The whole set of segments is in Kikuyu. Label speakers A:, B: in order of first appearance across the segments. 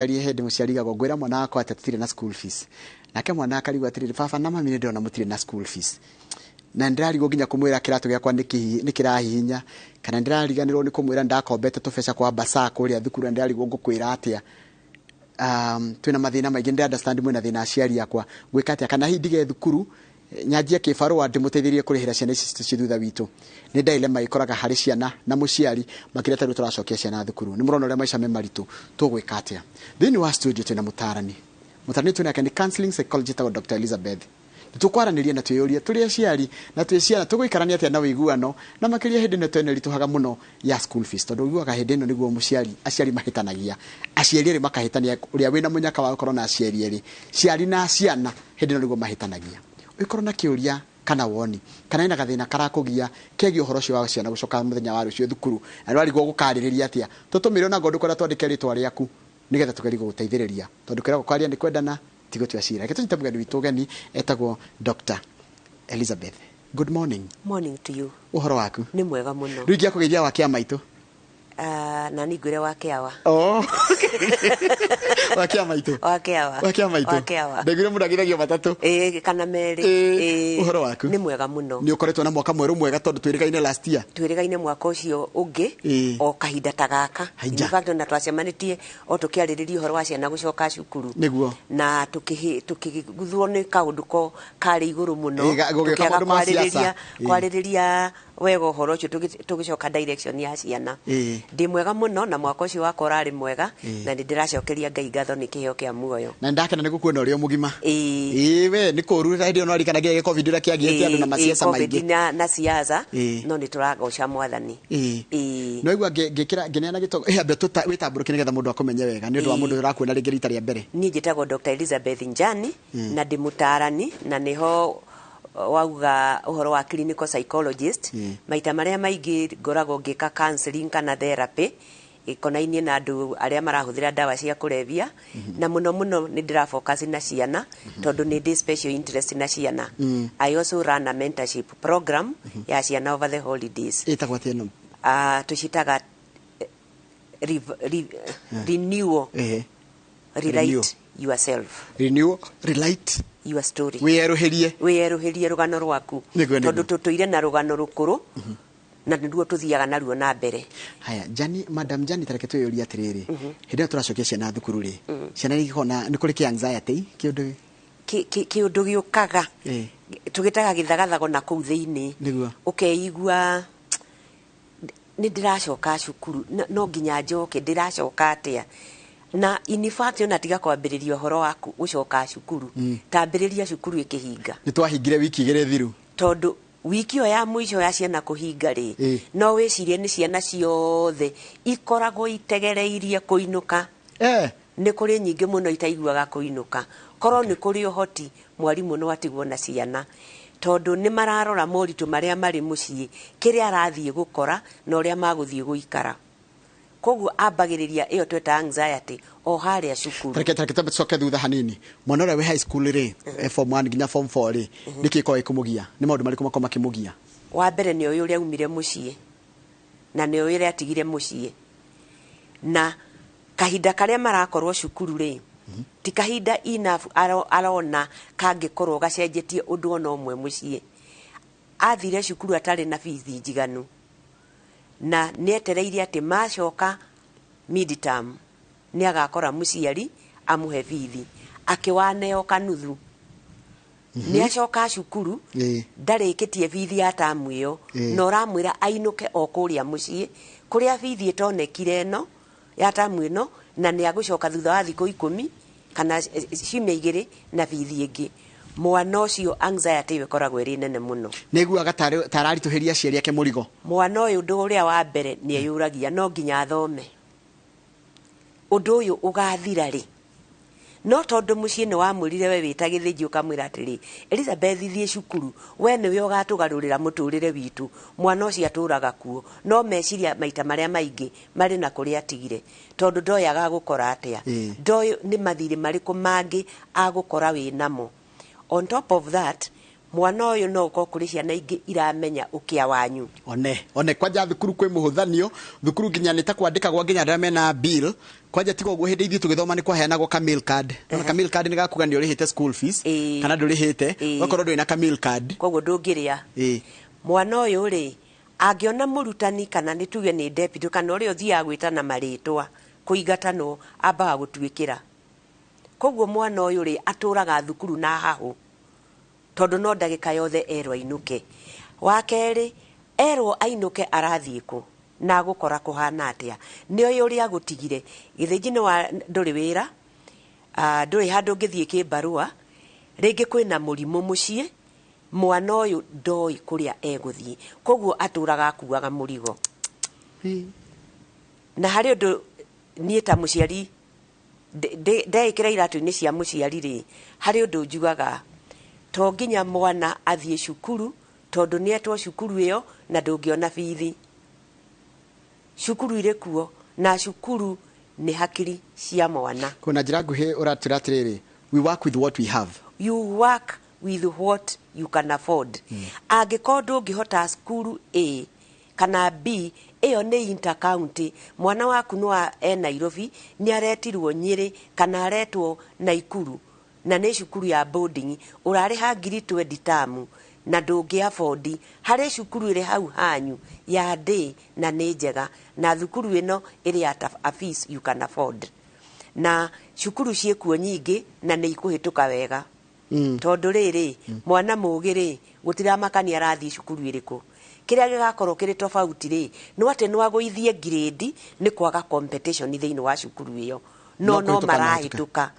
A: Hĩndĩ mũciari igagwo ngwĩra mwana wakwa atĩ tũtirĩ na school fees, nake mwana akarigwo atĩrĩrĩ, baba na mami, nĩ ndĩrona mũtirĩ na school fees, na nĩndĩrarigwo nginya kũmwĩra kĩratũ gĩakwa nĩ kĩrahihinya, kana nĩndĩrariganĩrwo nĩ kũmwĩra ndakombete tũbeca kwa basaa kũrĩa thukuru, na ndĩrarigwo ngũkwĩra atĩa. Twĩna mathĩna maingĩ, nĩ understand mwĩna thĩna aciari akwa, ngwĩka atĩa? Kana hihi ndige thukuru, nyanjie kĩbarũa ndĩmũteithĩrĩrie kũrĩhĩra ciana ici citũ ciĩ thutha witũ? Nĩ dilemma ĩkoraga harĩ ciana na mũciari, makĩria ta rĩu tũracokia ciana thukuru. Nĩ mũrona ũrĩa maica me maritũ, tũgwĩka atĩa? Thĩinĩ wa studio twĩna mũtarani. Mũtarani twĩ nake nĩ counseling psychologist etagwo Dr. Elizabeth. Nĩ tũkwaranĩria na twĩyũrie, tũrĩ aciari na twĩ ciana, tũgũikarania atĩa na ũiguano, na makĩria hĩndĩ ĩno tene ĩritũhaga mũno ya school fees, tondũ ũiguaga hĩndĩ ĩno nĩguo mũciari, aciari mahĩtanagia, aciari erĩ makahĩtania, ũrĩa wĩna mũnyaka wa gũkorwo na aciari erĩ, ciari na ciana, hĩndĩ ĩno nĩguo mahĩtanagia. Ũngĩkorwo na kĩũria kana woni, kana wĩna gathĩna karakũgia kegiĩ ũhoro ũcio wa ciana gũcoka mũthenya wa rũciũ thukuru, na nĩwarigwo gũkarĩrĩria atĩa, tũtũmĩre ona ngoro ndũkwenda twandĩke rĩtwa rĩaku, nĩgetha tũgerie gũgũteithĩrĩria, tondũ kĩragwo kwaria nĩ kwendana, ti gũtua cira. Reke tũnyite mũgeni witũ ũgeni, etagwo Dr. Elizabeth. Good morning.
B: Morning to you.
A: Ũhoro waku?
B: Nĩ mwega mũno.
A: Rĩu ingĩakũgeithia wa kĩa maitũ?
B: Na niĩ ngwĩre wa kĩawa.
A: Oh. Wa kĩa maitũ.
B: Wa kĩawa.
A: Wa kĩa maitũ.
B: Wa kĩawa.
A: Ndaiguire mũndũ ageithagio matatũ.
B: Ĩĩ, kana merĩ.
A: Ĩĩ. Ũhoro waku?
B: Nĩ mwega mũno.
A: Nĩ ũkoretwo na mwaka mwerũ mwega, tondũ twĩrĩgaine last year.
B: Twĩrĩgaine mwaka ũcio ũngĩ o kahinda ta gaka.
A: Haija.
B: In fact, ona twacemanĩtie o tũkĩarĩrĩria ũhoro wa ciana gũcoka cukuru. Na tũkĩguthwo nĩ kaũndũ ko karĩ igũrũ mũno.
A: Gũgĩũka
B: Tũkĩaga
A: maũndũ ma siasa.
B: Kwarĩrĩria kwarĩrĩria wega ũhoro ũcio, tũgĩcoka direction ya ciana. Ndĩ mwega mũno, na mwaka ũcio wakwa ũrarĩ mwega, na nĩ ndĩracokeria Ngai ngatho nĩ kĩheo kĩa muoyo.
A: Na ndakena nĩ gũkuona ũrĩ o mũgima.
B: Ĩĩ.
A: Ĩĩ, we nĩ kũru hĩndĩ ĩyo nĩwaririkana nginya gĩkovid ũrĩa kĩagĩte andũ na masiasa
B: COVID
A: maingĩ.
B: na siasa. No nĩ tũragoca Mwathani.
A: No igua ngĩkĩra ngĩneana gĩtongo, ambe wĩtambũrũke nĩgetha mũndũ akũmenye wega, nĩ ũndũ wa mũndũ ũrakuona rĩngĩ rita rĩa mbere.
B: Niĩ njĩtagwo Dr. Elizabeth Njani, na ndĩ mũtaarani, na nĩho wauga ũhoro wa clinical psychologist. Maita marĩa maingĩ ngoragwo ngĩka counseling kana therapy ĩkonainie na andũ arĩa marahũthĩra ndawa cia kũrebia, na mũno mũno nĩ ndĩra focus na ciana, tondũ nĩ ndĩ special interest na ciana. I also run a mentorship program ya ciana over the holidays.
A: Ĩtagwo atĩa ĩno?
B: Tũcitaga renewal,
A: Renew.
B: Rewrite yourself.
A: Renew, rewrite
B: your story.
A: Wĩerũhĩrie.
B: Wĩerũhĩrie rũgano rwaku.
A: Nĩguo.
B: Tondũ tũtũire na rũgano rũkũrũ, na nĩruo tũthiaga naruo na mbere.
A: Haya, Jani, Madam Jani, tareke twĩyũrie atĩrĩrĩ, hĩndĩ ĩyo tũracokia ciana thukuru rĩ, ciana nĩ ikoragwo na, nĩ kũrĩ kĩ anxiety kĩũndũ?
B: Kĩũndũ gĩũkaga tũgĩtaga gĩthagathago na kũu thĩinĩ. Ũkeigua nĩ ndĩracoka cukuru, no nginya njoke, ndĩracoka atĩa? Na in fact, ona tiga kwambĩrĩria ũhoro wa gũcoka cukuru, tambĩrĩria cukuru ĩkĩhinga.
A: Nĩ twahingire wiki 2 thiru.
B: Tondũ wiki ĩyo ya mũico ya ciana kũhinga rĩ, no wĩcirie nĩ ciana ciothe ikoragwo itegereirie kũinũka. Nĩ kũrĩ nyingĩ mũno itaiguaga kũinũka. Korwo nĩ kũrĩ ũhoti, mwarimũ no atigwo na ciana, tondũ nĩ mararora moritũ marĩa marĩ mũciĩ, kĩrĩa arathiĩ gũkora na ũrĩa magũthiĩ gũikara. Koguo ambagĩrĩria ĩyo tweta anxiety o harĩa cukuru.
A: Tareke twambe tũcoke thutha hanini. Mwana ũrĩa wĩ high school rĩ, form 1 nginya form 4 rĩ, nĩkĩ gĩkoragwo gĩkĩmũgia? Nĩ maũndũ marĩkũ makoragwo makĩmũgia?
B: Wa mbere nĩ ũyũ ũrĩa aumire mũciĩ, na nĩ ũyũ ũrĩa atigire mũciĩ, na kahinda karĩa marakorwo cukuru rĩ, ti kahinda enough arona kangĩkorwo gacenjetie ũndũ ona ũmwe mũciĩ. Athire cukuru atarĩ na bithi njiganu, na nĩetereire atĩ macoka midterm nĩ agakora mũciari amũhe bithi, akĩwaneo kanuthu. Nĩ acoka cukuru, ndarĩkĩtie bithi ya tamu ĩyo, na ũramwĩra ainũke o kũrĩa mũciĩ kũrĩa bithi ĩtonekire ĩno ya tamu ĩno, na nĩ agũcoka thutha wa thikũ 10 kana ciumia 2 na bithi ĩngĩ. Mwana ũcio anxiety ĩyo ĩkoragwo ĩrĩ nene mũno.
A: Nĩ aiguaga ta araritũhĩria aciari ake mũrigo.
B: Mwana ũyũ, ũndũ ũrĩa wa mbere nĩ eyũragia, no nginya athome, ũndũ ũyũ ũgathira rĩ? No tondũ mũciĩ nĩ wamwĩrire, we wĩta gĩthĩnji, ũkamwĩra atĩrĩ, "Elizabeth, thiĩ cukuru, we nĩwe ũgatũgarũrĩra mũtũrĩre witũ," mwana ũcio atũraga kuo, no meciria maita marĩa maingĩ marĩ na kũrĩa atigire, tondũ ndoĩ agagũkora atĩa, ndoĩ nĩ mathirĩ marĩkũ mangĩ agũkora wĩ namo. On top of that, Mwana ũyũ no ũkorwo kũrĩ ciana ingĩ iramenya ũkĩa wanyu.
A: One kwanja thukuru kwĩ mũhũthanio thukuru, nginya nĩ ta kwandĩkagwo nginya arĩa mena bill. Kwanja tiga ũguo, hĩndĩ ithuĩ tũgĩthoma nĩ kwaheanagwo ka meal card. Nona ka meal card nĩ gakuga nĩ ũrĩhĩte school fees kana ndũrĩhĩte. Ũgakorwo ndũrĩ na ka meal card.
B: Koguo ndũngĩrĩa. Mwana ũyũ rĩ, angĩona mũrutani kana nĩ tuge nĩ deputy kana ũrĩa ũthiaga gwĩtana marĩtwa kũingatanwo, ambaga gũtuĩkĩra. Koguo mwana ũyũ rĩ, atũraga thukuru na hahũ, tondũ no ndagĩka yothe erwo ainũke. Wa kerĩ, erwo ainũke arathiĩ kũ na agũkora kũhana atĩa? Nĩ oĩ ũrĩa agũtigire gĩthĩnji nĩ wa ndũrĩ wĩra, ndũrĩ handũ ũngĩthiĩ kĩmbarũa, rĩngĩ kwĩna mũrimũ mũciĩ. Mwana ũyũ ndoĩ kũrĩa egũthiĩ, koguo atũraga akuaga mũrigo. Na harĩ ũndũ niĩ ta mũciari ndeĩkĩra iratũ-inĩ cia mũciari rĩ, harĩ ũndũ njugaga, to nginya mwana athiĩ cukuru tondũ nĩ etwo cukuru ĩyo na ndũngĩona bithi. Cukuru irĩ kuo, na cukuru nĩ hakiri cia mwana.
A: Kuna njĩra nguhĩ ũratwĩra atĩrĩrĩ, we work with what we have.
B: You work with what you can afford. Angĩkorwo ndũngĩhota cukuru A kana B, ĩyo nĩ intercounty, mwana waku no e Nairobi, nĩ aretirwo Nyĩrĩ kana aretwo Naikuru na nĩ cukuru ya boarding, ũrarĩha 20,000 tamu na ndũngĩ afford, harĩ cukuru ĩrĩ hau hanyu ya day na nĩ njega, na thukuru ĩno ĩrĩ at a fees you can afford, na cukuru ciĩkuo nyingĩ na nĩ ikũhĩtũka wega. Tondũ rĩrĩ, mwana mũgĩ rĩ, gũtiramakania arathiĩ cukuru ĩrĩkũ. Kĩrĩa gĩgakorwo kĩrĩ tofauti rĩ, no atĩ no agũithie grade nĩ kwaga competition thĩinĩ wa cukuru ĩyo, no
A: No
B: no
A: kũhĩtũka.
B: Marahĩtũka.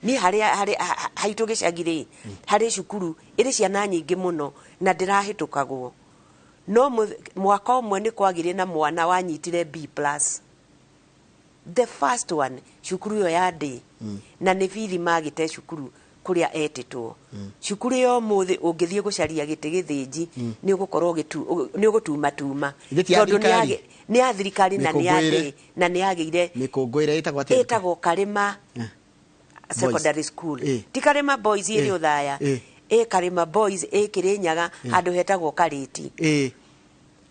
B: Niĩ harĩa harĩ haitũ gĩcagi rĩ, harĩ cukuru ĩrĩ ciana nyingĩ mũno na ndĩrahĩtũkagwo, no mwaka ũmwe nĩ kwagĩire na mwana wanyitire B+, the first one, cukuru ĩyo ya ndĩ, na nĩ bithi magĩte cukuru kũrĩa etĩtwo. Cukuru ĩyo ũmũthĩ ũngĩthiĩ gũcaria gĩtĩ gĩthĩnji, nĩ ũgũkorwo nĩ ũgũtumatuma.
A: Githĩ ti ya
B: Tondũ nĩ
A: thirikari?
B: Nĩ ya thirikari na nĩ ya
A: Mĩkũngũĩre.
B: ndĩ, na nĩ yagĩire.
A: Mĩkũngũĩre ĩtagwo atĩa?
B: Ĩtagwo Karĩma Secondary School. Ti Karĩma Boys ĩrĩ Ũthaya. Ĩ Karĩma Boys ĩ Kĩrĩnyaga, handũ hetagwo Karĩti.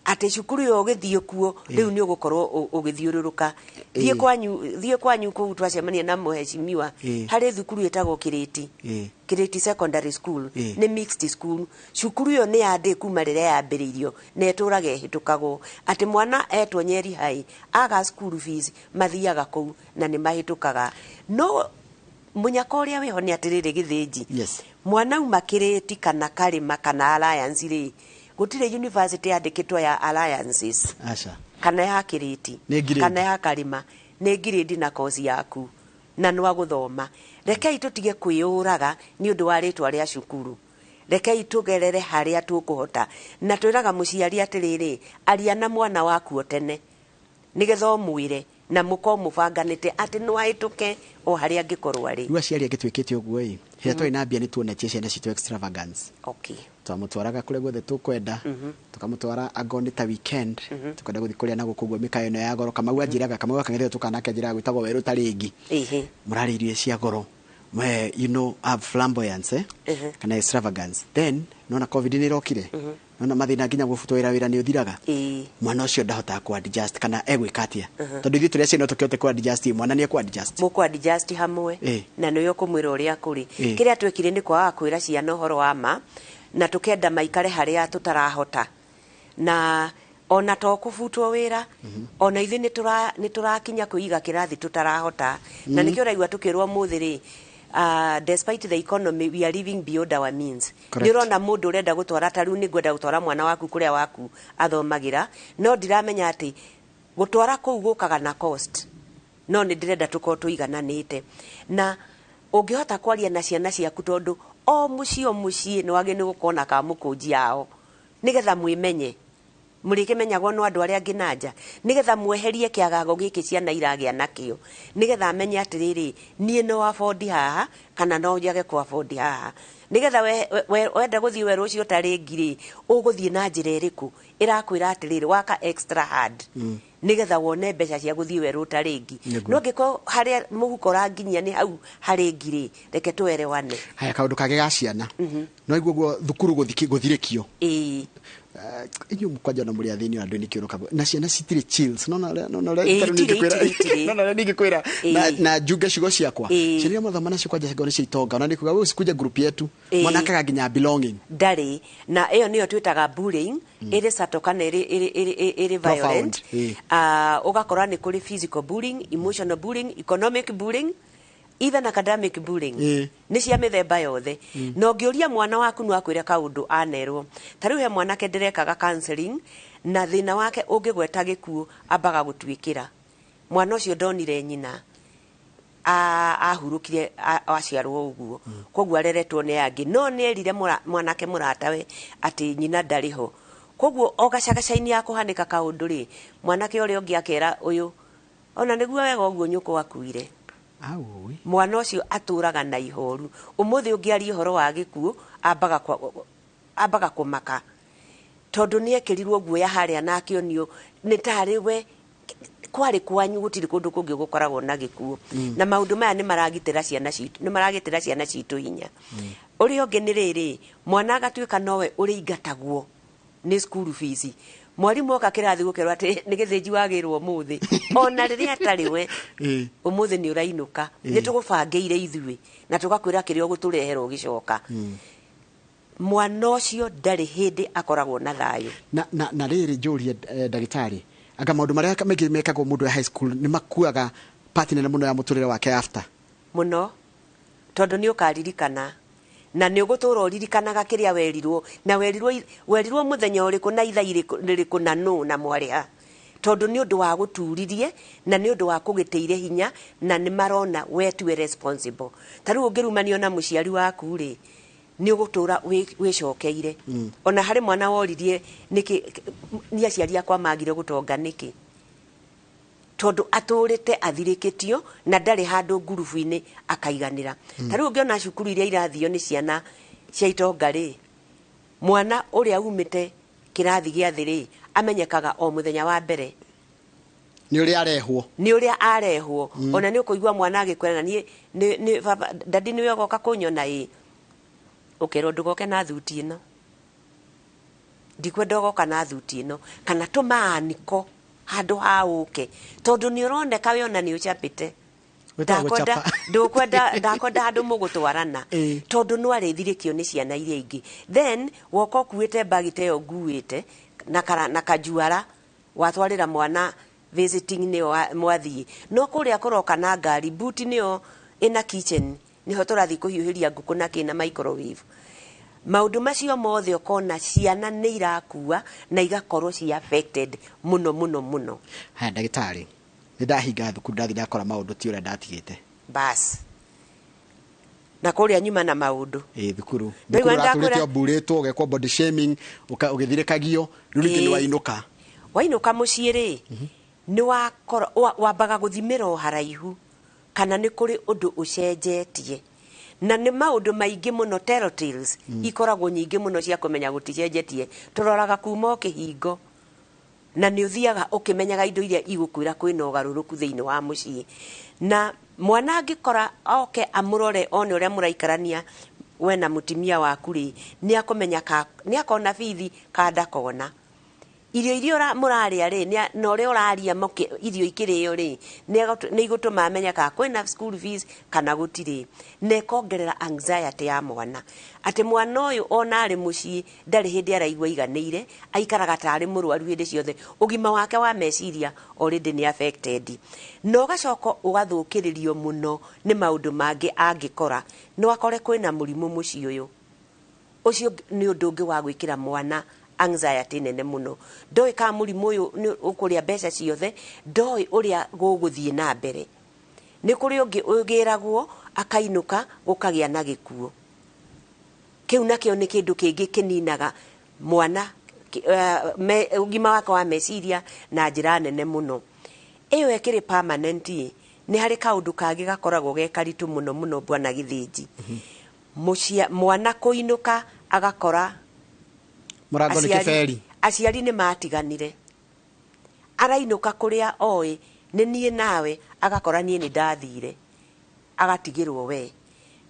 B: Atĩ cukuru ĩyo ũgĩthiĩ kuo rĩu nĩ ũgũkorwo ũgĩthiũrũrũka. Thiĩ kwanyu, thiĩ kwanyu kũu twacemania na mũhecimiwa, harĩ thukuru ĩtagwo Kĩrĩti. Kĩrĩti Secondary School. Nĩ mixed school. Cukuru ĩyo nĩ ya ndĩ kuma rĩrĩa yambĩrĩirio na ĩtũraga ĩhĩtũkagwo, atĩ mwana etwo Nyeri High aga school fees mathiaga kũu na nĩ mahĩtũkaga. No mũnyaka ũrĩa wĩho nĩ atĩrĩrĩ, gĩthĩnji, mwana uma Kĩrĩti kana Karĩma kana Alliance rĩ, gũtirĩ university yandĩkĩtwo ya Alliances
A: Aca.
B: kana ya Kĩrĩti
A: Nĩ grade.
B: kana ya Karĩma. Nĩ grade na kosi yaku na nwa gũthoma. Rekei tũtige kwĩyũraga nĩ ũndũ wa rĩtwa rĩa cukuru. Rekei tũgerere harĩa tũkũhota, na twĩraga mũciari atĩrĩrĩ, aria na mwana waku o tene nĩgetha ũmwĩre na mũkorwo mũbanganĩte atĩ no ahĩtũke o harĩa angĩkorwo arĩ.
A: Rĩu aciari angĩ twĩkĩte ũguo ĩ, hĩrĩa twarĩ na mbia nĩ tuonetie ciana citũ extravagance. Twamũtwaraga kũrĩa guothe tũkwenda, tũkamũtwara angorwo nĩ ta weekend tũkwenda gũthiĩ kũrĩa na gũkũ ũguo mĩkawa ĩno ya goro. Kamau anjĩraga, Kamau akang'ethera tũkanake, anjĩraga gwĩtagwo werũ ta rĩngĩ mũrarĩa irio cia goro. Have flamboyance, eh? Kana extravagance. Then nona COVID nĩ ĩrokire, nona mathĩna nginya gũbutwo wĩra, wĩra nĩ ũthiraga. Mwana ũcio ndahotaga ku adjust kana egwĩka atĩa? Tondũ ithuĩ tũrĩ aciari no tũkĩhote ku adjust, mwana nĩ ekũ adjust?
B: Mũkũ adjust hamwe na nĩwe ũkũmwĩra ũrĩa kũrĩ. Kĩrĩa twekire nĩ kwaga kwĩra ciana ũhoro wa ma, na tũkenda maikare harĩa tũtarahota, na ona to kũbutwo wĩra, ona ithuĩ nĩ tũrakinya kwĩiga kĩrathi tũtarahota, na nĩkĩo ũraigua tũkĩrwo mũthĩ rĩ, despite the economy we are living beyond our means.
A: Correct.
B: Nĩ ũrona mũndũ ũrenda gũtwara, ta rĩu nĩ ngwenda gũtwara mwana waku kũrĩa waku athomagĩra, no ndiramenya atĩ gũtwara kũu gũkaga na cost, no nĩ ndĩrenda tũkorwo tũigananĩte. Na ũngĩhota kwaria na ciana ciaku, tondũ o mũciĩ o mũciĩ nĩ wagĩrĩirwo nĩ gũkorwo na kamũkũnji yao nĩgetha mwĩmenye. Mũrĩkĩmenyagwo no andũ arĩa angĩ na nja, nĩgetha mweherie kĩagago gĩkĩ ciana iragĩa nakĩo, nĩgetha amenye atĩrĩrĩ, niĩ no afford haha kana no njage ku afford haha, nĩgetha wenda gũthiĩ werũ ũcio ũtarĩ ngiri, ũgũthiĩ na njĩra ĩrĩkũ ĩrakwĩra atĩrĩrĩ, waka extra hard nĩgetha wone mbeca cia gũthiĩ werũ ũtarĩ ngi. No angĩkorwo harĩa mũhuko ũranginyia nĩ hau harĩ ngiri, reke tũerewane.
A: Haya, kaũndũ kangĩ ga ciana, no iguo guo thukuru gũthirĩkio. Inyuĩ mũkwanja na mũrĩ athĩni, andũ nĩ kĩũrũka na ciana citirĩ chills, no no no.
B: Itirĩ.
A: No ningĩkwĩra na njunge ciugo ciakwa, ciana iria mathoma nacio kwanja cikorwo nĩ cia itonga, ona nĩ kuga, "Wewe usikuje group yetu." Mwana akaga nginya belonging.
B: Ndarĩ na ĩyo nĩyo twĩtaga bullying, ĩrĩ subtle kana ĩrĩ violent. Ũgakora nĩ kũrĩ physical bullying, emotional bullying, economic bullying, even academic bullying. Nĩ cia mĩthemba yothe. Na ũngĩũria mwana waku no akwĩre kaũndũ anerwo. Ta rĩu he mwanake ndĩrekaga counseling, na thĩna wake ũngĩgweta gĩkuũ ambaga gũtuĩkĩra. Mwana ũcio ndonire nyina, ahurũkire aciarwo ũguo, koguo areretwo nĩ angĩ, no nĩ erire mwanake mũratawe atĩ nyina ndarĩ ho. Koguo o gacagaca-inĩ ya kũhanĩka kaũndũ rĩ, mwanake ũrĩa ũngĩ akera ũyũ, "Ona nĩguo wega ũguo nyũkwa akuire."
A: Aui.
B: Mwana ũcio atũraga na ihoru. Ũmũthĩ ũngĩaria ũhoro wa gĩkuũ ambaga kũmaka, tondũ nĩ ekĩrirwo guoya harĩa na akĩonio nĩ tarĩ we kwarĩ kwanyu gũtirĩ kũndũ kũngĩ gũkoragwo na gĩkuũ. Na maũndũ maya nĩ maragitĩra ciana citũ, nĩ maragitĩra ciana citũ hinya. Ũrĩa ũngĩ nĩ rĩrĩ, mwana agatuĩka nowe ũrĩingatagwo nĩ school fees. Mwarimũ oka kĩrathi gũkerwo atĩ nĩ gĩthĩnji wagĩrwo ũmũthĩ, ona rĩrĩa atarĩ we. Ũmũthĩ nĩ ũrainũka, nĩ tũgũbangĩire ithuĩ na tũgakwĩra kĩrĩa ũgũtũrehera ũgĩcoka. Mwana ũcio ndarĩ hĩndĩ akoragwo na thayũ.
A: Na rĩrĩ, njũrie, ndagĩtarĩ, anga maũndũ marĩa maingĩ mekagwo mũndũ wa high school nĩ makuaga part nene mũno ya mũtũrĩre wake after?
B: Mũno, tondũ nĩ ũkaririkana na nĩ ũgũtũra ũririkanaga kĩrĩa werirwo, na werirwo mũthenya ũrĩkũ na ithaa rĩrĩkũ na nũ na mwarĩ ha, tondũ nĩ ũndũ wa gũturirie na nĩ ũndũ wa kũgĩtĩire hinya na nĩ marona we tiwe responsible. Ta rĩu ũngĩrumanio na mũciari waku rĩ, nĩ ũgũtũra wĩcokeire. Ona harĩ mwana woririe, nĩkĩ nĩ aciari akwa magire gũtonga nĩkĩ? Tondũ atũrĩte athirĩkĩtio na ndarĩ handũ ngurubu-inĩ akaiganĩra. Ta rĩu ũngĩona cukuru iria irathio nĩ ciana cia itonga rĩ, mwana ũrĩa umĩte kĩrathi gĩa thĩ rĩ, amenyekaga o mũthenya wa mbere.
A: Nĩ ũrĩa arehwo.
B: Nĩ ũrĩa arehwo. Ona nĩ ũkũigua mwana agĩkwĩra, "Na niĩ nĩ baba, daddy nĩwe ũgoka kũnyona?" Ĩ, ũkerwo, "Ndũgoke na thuti ĩno, ndikwenda ũgoka na thuti ĩno kana tũmaaniko handũ ha ũke, tondũ nĩ ũroneka we ona nĩ ũcapĩte."
A: Wĩtagwo
B: Ndakwenda
A: gũcapa.
B: Ndũkwenda, ndakwenda handũ mũgũtwarana, tondũ no arĩthirĩkio nĩ ciana iria ingĩ. Then woka ũkuĩte mbagi ta ĩyo nguĩte na na kajuara watwarĩra mwana visiting, nĩyo mwathiĩ no kũrĩa kũroka na ngari buti nĩyo ĩna kitchen, nĩho tũrathiĩ kũhiũhĩria ngũkũ na kĩna microwave. Maũndũ macio mothe ũkona ciana nĩ irakua na igakorwo ci affected mũno mũno mũno.
A: Haya, ndagĩtarĩ, nĩ ndahinga thukuru, ndathi ndakora maũndũ ti ũrĩa ndatigĩte.
B: Bas, na kũrĩa nyuma na maũndũ.
A: Ĩ, thukuru.
B: Ndaigua
A: Thukuru
B: ndakwĩra-
A: ũratũrĩte ũmburĩtwo, ũgekwo body shaming, ũgĩthirĩkagio, rĩu rĩngĩ nĩ wainũka.
B: Wainũka mũciĩ rĩ, nĩ wakora wambaga gũthimĩra o haraihu kana nĩ kũrĩ ũndũ ũcenjetie, na nĩ maũndũ maingĩ mũno, telltales ikoragwo nyingĩ mũno cia kũmenya gũticenjetie. Tũroraga kuma o kĩhingo, na nĩ ũthiaga ũkĩmenyaga indo iria igũkwĩra kwĩna ũgarũrũku thĩinĩ wa mũciĩ. Na mwana angĩkora oke amũrore one ũrĩa mũraikarania we na mũtumia waku rĩ, nĩ akũmenya ka nĩ akona bithi ka ndakona irio iria mũrarĩa rĩ, na ũrĩa ũraria irio ikĩrĩo rĩ, nĩ igũtũma amenye kana kwĩna school fees kana gũtirĩ. Na ĩkongerera anxiety ya mwana, atĩ mwana ũyũ ona arĩ mũciĩ ndarĩ hĩndĩ araigua aiganĩire, aikaraga ta arĩ mũrwaru hĩndĩ ciothe. Ũgima wake wa meciria already nĩ affected, na ũgacoka ũgathũkĩrĩrio mũno nĩ maũndũ mangĩ. Angĩkora no akore kwĩna mũrimũ mũciĩ ũyũ, ũcio nĩ ũndũ ũngĩ wa gwĩkĩra mwana anxiety nene mũno. Ndoĩ kana mũrimũ ũyũ nĩ ũkũrĩa mbeca ciothe, ndoĩ ũrĩa gũgũthiĩ na mbere. Nĩ kũrĩ ũngĩ ũgĩragwo akainũka gũkagĩa na gĩkuũ. Kĩu nakĩo nĩ kĩndũ kĩngĩ kĩninaga mwana. ũgima wake wa meciria na njĩra nene mũno. Ĩyo ĩkĩrĩ permanent ĩ, nĩ harĩ kaũndũ kangĩ gakoragwo ge karitũ mũno mũno, bwana Gĩthĩnji. Mwana kũinũka agakora
A: mũrango nĩ kĩberi.
B: Aciari nĩ matiganire, arainũka kũrĩa oĩ nĩ niĩ nawe, agakora niĩ nĩ ndathire, agatigĩrwo we,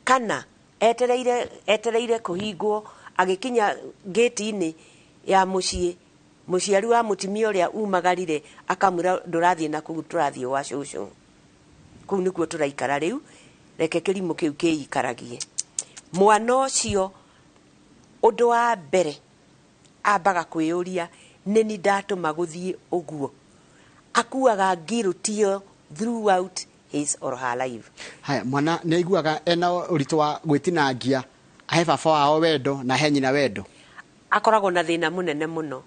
B: kana etereire kũhingwo, agĩkinya gate-inĩ ya mũciĩ, mũciari wa mũtumia ũrĩa umagarire akamwĩra, "Ndũrathiĩ na kũu, tũrathiĩ gwa cũcũ, kũu nĩkuo tũraikara rĩu, reke kĩrimũ kĩu kĩikaragie." Mwana ũcio, ũndũ wa mbere ambaga kwĩyũria, nĩ ni ndatũma gũthiĩ ũguo? Akuaga guilt ĩyo throughout his or her life.
A: Haya, mwana nĩ aiguaga ena ũritũ wa gwĩtinangia ahe baba wao wendo na ahe nyina wendo?
B: Akoragwo na thĩna mũnene mũno,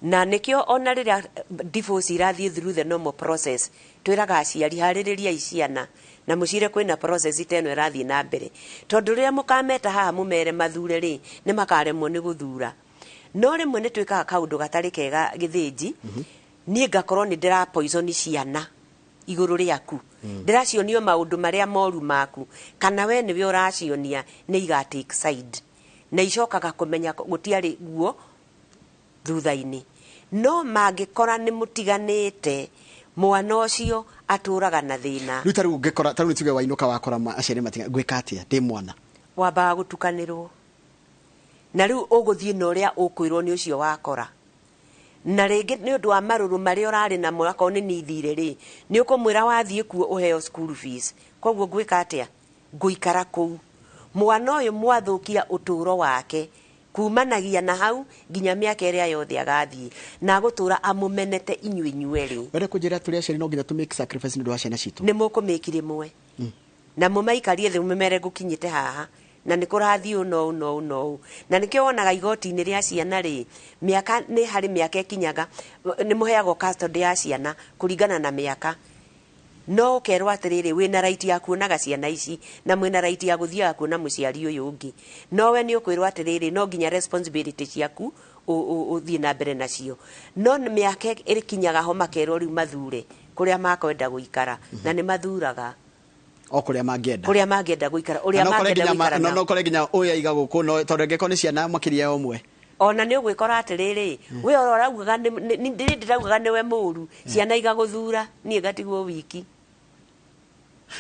B: na nĩkĩo ona rĩrĩa divorce irathiĩ through the normal process, twĩraga aciari, harĩrĩriai ciana na mũcire kwĩna process ta ĩno ĩrathiĩ na mbere, tondũ rĩrĩa mũkameta haha mũmere mathure rĩ, nĩ makaremwo nĩ gũthura. No rĩmwe nĩ twĩkaga kaũndũ gatarĩ kega, Gĩthĩnji. Niĩ ngakorwo nĩ ndĩra poison ciana igũrũ rĩaku, ndĩracionio maũndũ marĩa moru maku, kana we nĩwe ũracionia, nĩ iga take side na icokaga kũmenya gũtiarĩ guo thutha-inĩ. No mangĩkora nĩ mũtiganĩte, mwana ũcio atũraga na thĩna.
A: Rĩu ta rĩu ũngĩkora, ta rĩu tuge wainũka wakora aciari matiga, ngwĩka atĩa ndĩ mwana?
B: Wambaga gũtukanĩrwo, na rĩu ũgũthiĩ na ũrĩa ũkwĩrwo nĩ ũcio wakora, na rĩngĩ nĩ ũndũ wa marũrũ marĩa ũrarĩ namo, akorwo nĩ nithire rĩ, nĩ ũkũmwĩra wathiĩ kuo ũheo school fees, koguo ngwĩka atĩa? Ngũikara kũu. Mwana ũyũ mwathũkia ũtũũro wake kumanagia na hau nginya mĩaka ĩrĩa yothe agathiĩ na agũtũra amũmenete inyuĩ inyuerĩ.
A: Wenda kũnjĩra tũrĩ aciari no nginya tũ make sacrifice nĩ ũndũ wa ciana citũ?
B: Nĩ mũkũmĩki rĩmwe na mũmaikarie thĩ, mũmere ngũkinyĩte haha na nĩ kũrathiĩ ũũ no ũũ no ũũ no ũũ. Na nĩkĩo wonaga igoti-inĩ rĩa ciana rĩ, mĩaka nĩ harĩ mĩaka ĩkinyaga nĩ mũheagwo custody ya ciana kũringana na mĩaka, no ũkerwo atĩrĩrĩ, wĩna right ya kuonaga ciana ici na mwĩna right ya gũthiaga kuona mũciari ũyũ ũngĩ, no we nĩ ũkwĩrwo atĩrĩrĩ, no nginya responsibility ciaku ũthiĩ na mbere nacio. No nĩ mĩaka ĩkinyaga ho makerwo rĩu mathure kũrĩa makwenda gũikara, na nĩ mathuraga
A: o kũrĩa mangĩenda.
B: Kũrĩa mangĩenda gũikara, ũrĩa
A: Na no ũkore
B: mangĩenda
A: nginya
B: gũikara
A: no
B: nao.
A: No ũkore nginya ũyũ aiga gũkũ, no tondũ angĩkorwo nĩ ciana makĩria ya ũmwe.
B: Ona nĩ ũgwĩkora atĩrĩrĩ, we oro ũraugaga ndĩraugaga nĩwe mũru, ciana igagũthura, niĩ ngatigwo wiki.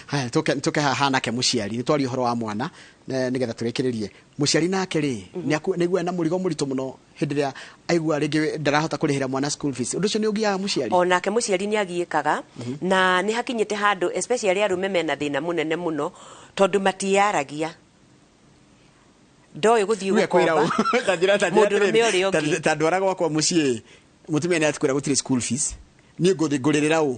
A: Haya, tuke haha nake mũciari, nĩ twaria ũhoro wa mwana, nĩgetha tũrĩkĩrĩrie. Mũciari nake rĩ, nĩ aigua na mũrigo mũritũ mũno hĩndĩ ĩrĩa aigua rĩngĩ ndarahota kũrĩhĩra mwana school fees. Ũndũ ũcio nĩ ũgiaga mũciari?
B: Onake mũciari nĩ agiĩkaga, na nĩ hakinyĩte handũ especially arũme mena thĩna mũnene mũno, tondũ matiaragia, ndoĩ gũthiĩ
A: Rĩu ekwĩra
B: gũkomba
A: ũũ, ta njĩra
B: mũndũrũme
A: atĩrĩrĩ,
B: ũrĩa ũngĩ.
A: Ta ndwara gwakwa mũciĩ, mũtumia nĩ atwĩra gũtirĩ school fees, niĩ ngũthiĩ ngũrĩrĩra ũ?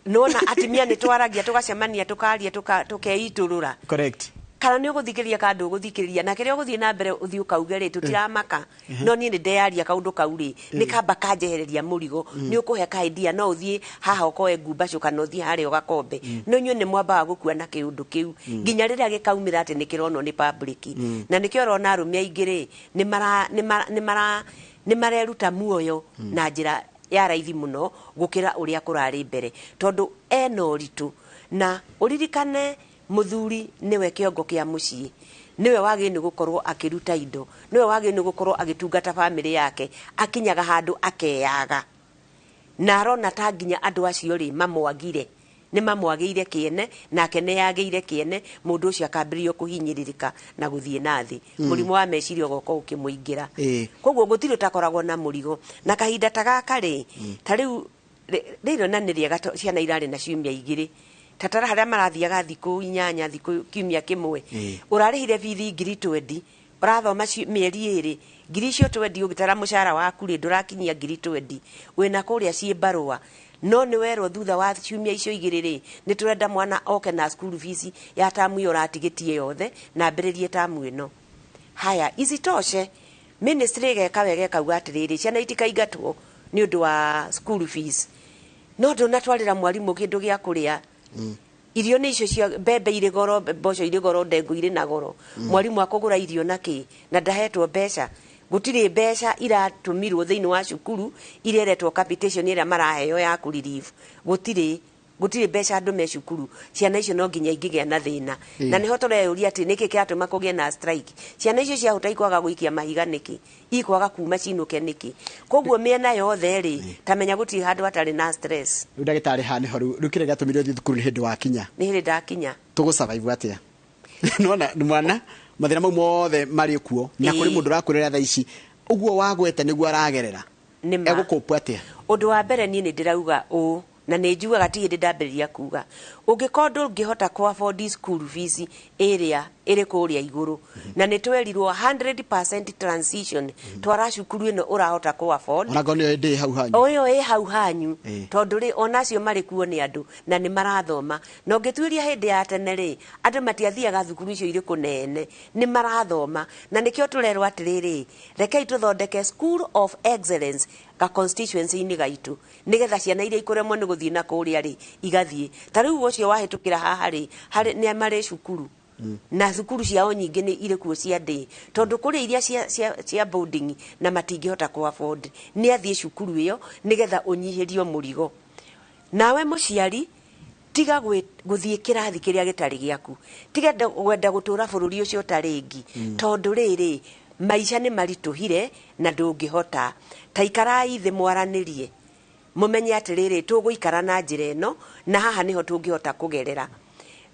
B: Nona atumia nĩ twaragia, tũgacemania, tũkaria, tũkeitũrũra.
A: Correct.
B: Kana nĩ ũgũthikĩrĩria kana ndũgũthikĩrĩria, na kĩrĩa ũgũthiĩ na mbere ũthiĩ ũkauge rĩ, tũtiramaka, no niĩ nĩ ndeyaria kaũndũ kau rĩ, nĩ kamba kanjehereria mũrigo. Nĩ ũkũhe ka idea, no ũthiĩ haha ũkoe ngumbacũ kana ũthiĩ harĩa ũgakombe, no inyuĩ nĩ mwambaga gũkua na kĩũndũ kĩu nginya rĩrĩa gĩkaumĩra atĩ nĩ kĩronwo nĩ public. Na nĩkĩo ũrona arũme aingĩ rĩ, nĩ mareruta muoyo na njĩra ya raithi mũno gũkĩra ũrĩa kũrarĩ mbere, tondũ ena ũritũ. Na ũririkane mũthuri nĩwe kĩongo kĩa mũciĩ, nĩwe wagĩrĩirwo nĩ gũkorwo akĩruta indo, nĩwe wagĩrĩirwo nĩ gũkorwo agĩtungata bamĩrĩ yake. Akinyaga handũ akeyaga na arona ta nginya andũ acio rĩ mamwagire, nĩ mamwagĩire kĩene, nake nĩ yagĩire kĩene. Mũndũ ũcio akambĩrĩrio kũhinyĩrĩrĩka na gũthiĩ na thĩ, mũrimũ wa meciria ũgoka ũkĩmũingĩra. Koguo gũtirĩ ũtakoragwo na mũrigo. Na kahinda ta gaka rĩ, ta rĩu rĩrĩ ona nĩ rĩega ciana irarĩ na ciumia 2, tatara harĩa marathiaga thikũ 8, thikũ kiumia kĩmwe. Ũrarĩhire bithi 20,000, ũrathoma mĩeri 2, ngiri icio 20 ũgĩtara mũcara waku rĩ, ndũrakinyia 20,000. Wĩna kũrĩa ciĩ barũa, no nĩ werwo thutha wa ciumia icio 2 rĩ, nĩ tũrenda mwana oke na school fees ya tamu ĩyo ũratigĩtie yothe na ambĩrĩrie tamu ĩno. Haya, isitoshe ministry ĩgeka wega ĩkauga atĩrĩrĩ, ciana itikaingatwo nĩ ũndũ wa school fees, no ndũnatwarĩra mwarimũ kĩndũ gĩa kũrĩa. Irio nĩ icio cia mbembe irĩ goro, mboco irĩ goro, ndengũ irĩ na goro. Mwarimũ akũgũra irio na kĩ na ndahetwo mbeca? Gũtirĩ mbeca iratũmirwo thĩinĩ wa cukuru iria iretwo capitation ĩrĩa maraheo ya kũ relieve. Gũtirĩ mbeca andũ me cukuru. Ciana icio no nginya ingĩgĩa na thĩna. Na nĩho tũreyũria atĩ nĩkĩ kĩratũma kũgĩe na strike. Ciana icio ciahota ikwaga gũikia mahiga nĩkĩ, ikwaga kuma cinũke nĩkĩ? Koguo mĩena yothe rĩ, ta menya gũtirĩ handũ hatarĩ na stress.
A: Rĩu ndagĩtarĩ, haha nĩho rĩu kĩrĩa gĩatũmire ũthiĩ thukuru nĩ hĩndĩ wakinya.
B: Nĩ hĩndĩ ndakinya.
A: Tũgũ survive atĩa? Nona nĩ mwana mathĩna mau mothe marĩ kuo na kũrĩ mũndũ ũrakwĩrora thaa ici ũguo wagweta nĩguo aragerera.
B: Nĩ ma.
A: Egũkũpwo atĩa?
B: Ũndũ wa mbere, niĩ nĩ ndĩrauga ũũ na nĩ njugaga, ti hĩndĩ ndambĩrĩria kuga, ũngĩkorwo ndũngĩhota kũ afford school fees ĩrĩa ĩrĩ kũrĩa igũrũ, na nĩ twerirwo 100% transition, twara cukuru ĩno ũrahota kũ afford.
A: Ona ngorwo nĩyo ndĩ hau hanyu.
B: Ũyũ ĩ hau hanyu. Tondũ rĩ, onacio marĩ kuo nĩ andũ na nĩ marathoma, na ũngĩtuĩria hĩndĩ ya tene rĩ, andũ matiathiaga thukuru icio irĩ kũnene, nĩ marathoma. Na nĩkĩo tũrerwo atĩrĩrĩ, rekei tũthondeke school of excellence ga constituency-inĩ gaitũ, nĩgetha ciana iria ikũremwo nĩ gũthiĩ na kũrĩa rĩ, igathiĩ. Ta rĩu ũcio wahĩtũkĩra haha rĩ, harĩ nĩ marĩ cukuru, na cukuru ciao nyingĩ nĩ irĩ kuo cia ndĩ, tondũ kũrĩ iria cia boarding na matingĩhota kũ afford. Nĩ athiĩ cukuru ĩyo nĩgetha ũnyihĩrio mũrigo. Nawe mũciari, tiga gũthiĩ kĩrathi kĩrĩa gĩtarĩ gĩaku, tiga gwenda gũtũra bũrũri ũcio ũtarĩ ngi, tondũ rĩrĩ, maica nĩ maritũhire na ndũngĩhota. Ta ikarai thĩ, mwaranĩrie, mũmenye atĩrĩrĩ, tũgũikara na njĩra ĩno na haha nĩho tũngĩhota kũgerera.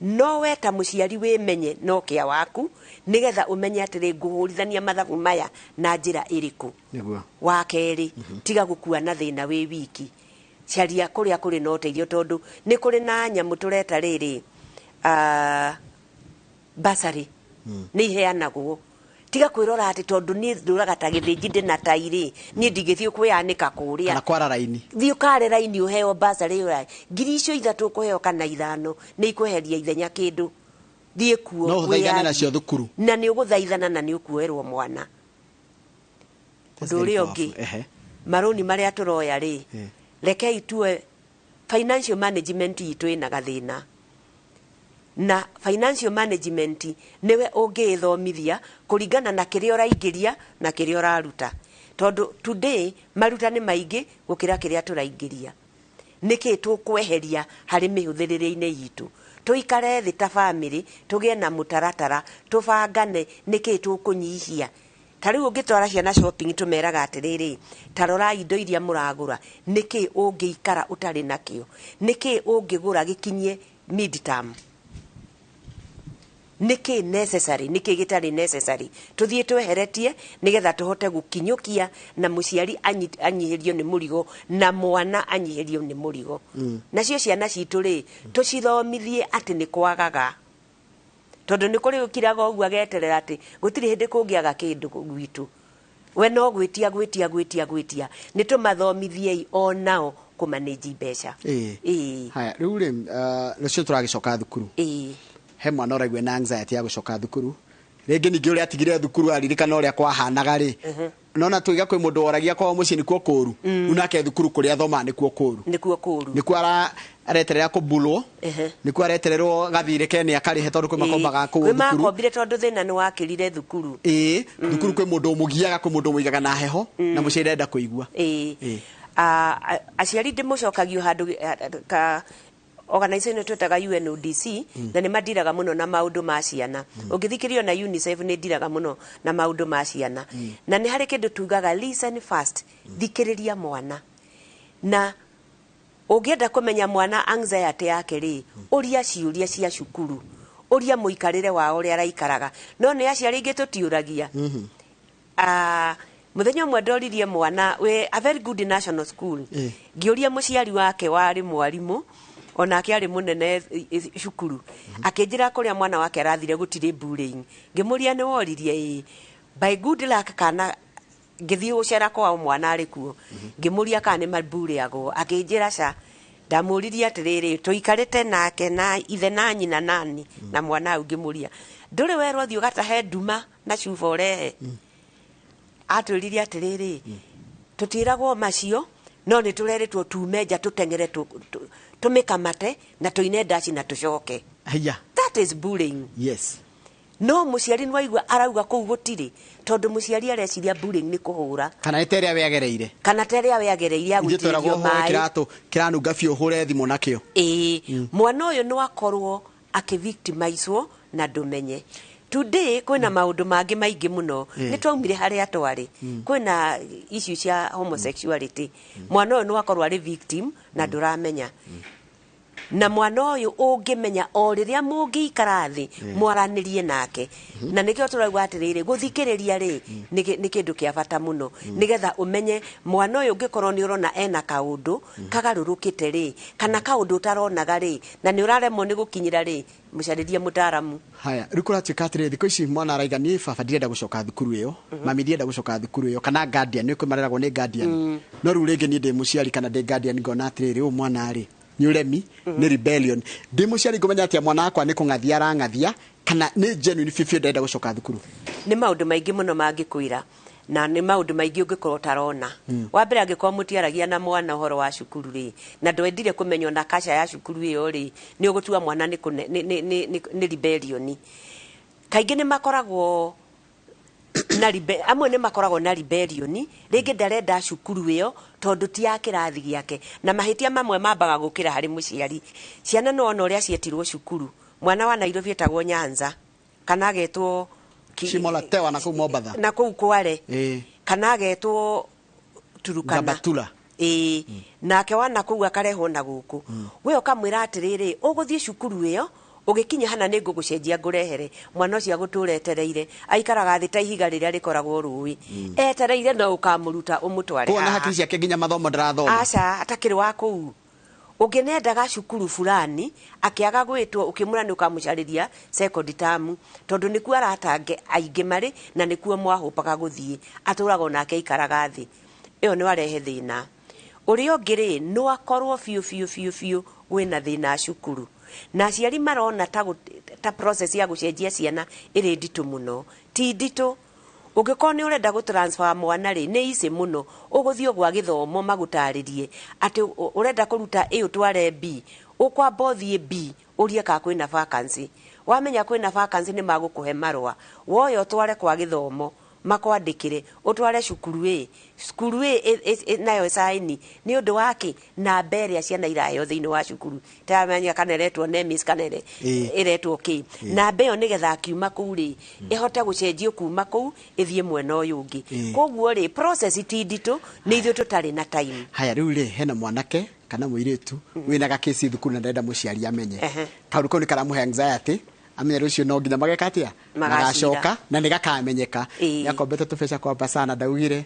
B: No we ta mũciari wĩmenye no kĩa waku, nĩgetha ũmenye atĩrĩ, ngũhũrithania mathabu maya na njĩra ĩrĩkũ. Wa kerĩ, tiga gũkua na thĩna wĩ wiki. Caria kũrĩa kũrĩ na ũteithio, tondũ nĩ kũrĩ na nyamũ tũreta rĩrĩ, bursary nĩ iheanagwo. Tiga kwĩrora atĩ tondũ niĩ ndũraga ta gĩthĩnji, ndĩ na tairĩ, niĩ ndingĩthiĩ kwĩyanĩka kũrĩa.
A: Kana kwara raini.
B: Thiĩ ũkare raini ũheo bursary ĩyo. 3,000 ũkũheo kana 5 nĩ ikweheria ithenya kĩndũ. Thiĩ kuo.
A: No ũthaithane
B: wĩyarie.
A: Nacio thukuru.
B: Na nĩ ũgũthaithana na nĩ ũkuoerwo mwana.
A: That's
B: Ũndũ
A: very
B: ũrĩa
A: powerful.
B: ũngĩ, marũni marĩa tũroya rĩ, rekei tuoe financial management itũ ĩna gathĩna. Na financial management nĩwe ũngĩĩthomithia kũringana na kĩrĩa ũraingĩria na kĩrĩa ũraruta, tondũ today maruta nĩ maingĩ gũkĩra kĩrĩa tũraingĩria. Nĩkĩ tũkweheria harĩ mĩhũthĩrĩre-inĩ itũ? Tũikare thĩ ta bamĩrĩ, tũgĩe na mũtaratara, tũbangane nĩkĩ tũkũnyihia. Ta rĩu ũngĩtwara ciana shopping, tũmeraga atĩrĩrĩ, ta rorai indo iria mũragũra, nĩkĩ ũngĩikara ũtarĩ nakĩo, nĩkĩ ũngĩgũra gĩkinyie midterm, nĩkĩ necessary, nĩkĩ gĩtarĩ necessary, tũthiĩ tweheretie nĩgetha tũhote gũkinyũkia na mũciari anyihĩrio nĩ mũrigo na mwana anyihĩrio nĩ mũrigo. Nacio ciana citũ rĩ, tũcithomithie atĩ nĩ kwagaga, tondũ nĩ kũrĩ ũkiraga ũguo ageterera atĩ gũtirĩ hĩndĩ kũngĩaga kĩndũ gwitũ. We no gwĩtia, gwĩtia, gwĩtia, gwĩtia. Nĩ tũmathomithiei onao kũmanĩnji mbeca. Ĩĩ.
A: Haya, rĩu rĩ, rũciũ tũragĩcoka thukuru. He mwana ũraigua na anxiety ya gũcoka thukuru rĩngĩ, ningĩ ũrĩa atigire thukuru aririkana ũrĩa kwahanaga rĩ, nona tuiga kwĩ mũndũ woragia kwao mũciĩ nĩkuo kũru, rĩu nake thukuru kũrĩa athomaga nĩkuo kũru.
B: Nĩkuo kũru.
A: Nĩkuo areterera kũmbulwo, nĩkuo aretererwo gathirĩ kene akarĩhe, tondũ kwĩ makombaga kũu
B: Kwĩ
A: thukuru.
B: Makombire tondũ thĩna nĩ wakĩrire thukuru.
A: Ĩĩ, thukuru kwĩ mũndũ ũmũgiaga, kwĩ mũndũ ũmũigaga na heho, na mũciari ndenda kũigua.
B: Aciari, ndĩmũcokagio handũ ka organization ĩno twĩtaga UNODC, na nĩ mandiraga mũno na maũndũ ma ciana. Ũngĩthikĩrĩrio na UNICEF, nĩ ndiraga mũno na maũndũ ma ciana. Na nĩ harĩ kĩndũ tugaga listen first, thikĩrĩria mwana. Na ũngĩenda kũmenya mwana anxiety yake rĩ, ũria ciũria cia cukuru, ũria mũikarĩre wao ũrĩa araikaraga. No nĩ aciari aingĩ tũtiũragia. Mũthenya ũmwe ndoririe mwana wĩ a very good national school, ngĩũria mũciari wake warĩ mwarimũ, onake arĩ mũnene cukuru, akĩnjĩra kũrĩa mwana wake arathire gũtirĩ bullying. Ngĩmũria, nĩ woririe? Ĩĩ. By good luck, kana ngĩthiĩ gũcera kwao mwana arĩ kuo, ngĩmũria kana nĩ mabullyagwo, akĩnjĩra ca. Ndamũririe atĩrĩrĩ, tũikarĩte nake na ithe na nyina nani na mwana hau, ngĩmũria, ndũrĩ werwo thiĩ ũgatahe nduma na cuba ũrehe? Atwĩrire atĩrĩrĩ, tũtiragwo macio, no nĩ tũrerĩtwo tume nja, tũteng'ere, tũmĩkamate na tũine ndaci na tũcoke.
A: Haya.
B: That is bullying. No mũciari nĩwaigua arauga kũu gũtirĩ, tondũ mũciari areciria bullying nĩ kũhũra.
A: Kana nĩ ta ĩrĩa we agereire.
B: Kana ta ĩrĩa we agereire ya
A: Ithuĩ tweragwo
B: gũitĩrĩrio
A: ũhũre
B: maĩ.
A: kĩratũ kĩranunga biũ, ũhũre thimũ nakĩo.
B: Ĩĩ, mwana ũyũ no akorwo akĩvictimizwo na ndũmenye. Today kwĩna maũndũ mangĩ maingĩ mũno. Nĩ twaumire harĩa twarĩ. Kwĩna issue cia homosexuality. Mwana ũyũ no akorwo arĩ victim na ndũramenya. Na mwana ũyũ ũngĩmenya o rĩrĩa mũngĩikara thĩ mwaranĩrie nake. Na nĩkĩo tũrauga atĩrĩrĩ, gũthikĩrĩria rĩ nĩ kĩndũ kĩa bata mũno, nĩgetha ũmenye mwana ũyũ ũngĩkorwo nĩ ũrona ena kaũndũ kagarũrũkĩte rĩ, kana kaũndũ ũtaronaga rĩ, na nĩ ũraremwo nĩ gũkinyĩra rĩ, mũcarĩrie mũtaaramu.
A: Haya, rĩu kũratuĩka atĩrĩrĩ, thikũ ici mwana araiga niĩ baba ndirenda gũcoka thukuru ĩyo, mami ndirenda gũcoka thukuru ĩyo, kana guardian, nĩ kwĩ mareragwo nĩ guardian. No rĩu rĩngĩ niĩ ndĩ mũciari kana ndĩ guardian ngona atĩrĩrĩ, ũyũ mwana rĩ nĩ ũremi, nĩ rebellion. Ndĩ mũciari ngũmenya atĩa mwana wakwa nĩ kũng'athia arang'athia kana nĩ genuine biũ ndarenda gũcoka thukuru?
B: Nĩ maũndũ maingĩ mũno mangĩkwĩra, na nĩ maũndũ maingĩ ũngĩkorwo ũtarona. Wa mbere, angĩkorwo mũtiaragia na mwana ũhoro wa cukuru rĩ, na ndwendire kũmenya ona kaca ya cukuru ĩyo rĩ, nĩ ũgũtua mwana nĩ rebellion. Kaingĩ nĩ makoragwo na amwe nĩ makoragwo na rebellion, rĩngĩ ndarenda cukuru ĩyo tondũ ti ya kĩrathi gĩake, na mahĩtia mamwe mambaga gũkĩra harĩ mũciari. Ciana no ona ũrĩa cietirwo cukuru, mwana wa Nairobi etagwo Nyanza kana agetwo
A: Shimo la Tewa na kũu Mombatha,
B: na kũu Kware, kana agetwo Turukana.
A: Gabatula.
B: Ĩĩ, nake wana kũu akarehwo na gũkũ. We ũkamwĩra atĩrĩrĩ, ũgũthiĩ cukuru ĩyo, ũgĩkinya hana nĩ ngũgũcenjia ngũrehere. Mwana ũcio agũtũra etereire, aikaraga thĩ ta ihiga rĩrĩa rĩkoragwo rũĩ, etereire no ũkamũruta ũmũtware
A: Koguo na
B: haha.
A: Hakiri ciake nginya mathomo ndarathoma.
B: Aca, atakĩrĩ wa kũu. Ũngĩ nendaga cukuru fulani akĩaga gwĩtwo, ũkĩmwĩra nĩ ũkamũcarĩria second term, tondũ nĩkuo aratange aingĩ marĩ na nĩkuo mwahũpaga gũthiĩ, atũraga onake aikaraga thĩ. Ĩyo nĩ warehe thĩna. Ũrĩa ũngĩ rĩ, no akorwo biũ biũ biũ biũ wĩna thĩna cukuru, na aciari marona ta process ya gũcenjia ciana ĩrĩ nditũ mũno. Ti nditũ. Ũngĩkorwo nĩ ũrenda gũ transfer mwana rĩ, nĩ easy mũno. Ũgũthiĩ gwa gĩthomo magũtarĩrie atĩ ũrenda kũruta A ũtware B, ũkwamba ũthiĩ B ũrie kana kwĩna vacancy. Wamenya kwĩna vacancy nĩ magũkũhe marũa, woya ũtware kwa gĩthomo makwandĩkĩre ũtware cukuru A. Cukuru A nayo ĩcaini nĩ ũndũ wa kĩ? Namba ĩrĩa ciana iraheo thĩinĩ wa cukuru, taramenya kana ĩretwo NEMIS kana ĩretwo kĩ. Namba ĩyo nĩgetha akiuma kũu rĩ, ĩhote gũcenjio kuma kũu ĩthiĩ mwena ũyũ ũngĩ. Koguo rĩ, process ti nditũ, nĩ ithuĩ tũtarĩ na time.
A: Haya, rĩu rĩ hena mwanake kana mũirĩtu wĩna gakĩci thukuru na ndarenda mũciari amenye. Kaũndũ kau nĩ karamũhe anxiety, amenye rũciũ no nginya mageka atĩa?
B: Magacira.
A: Magacoka na nĩ gakamenyeka. Nĩ akombete tũbeca kwamba sana, ndaugire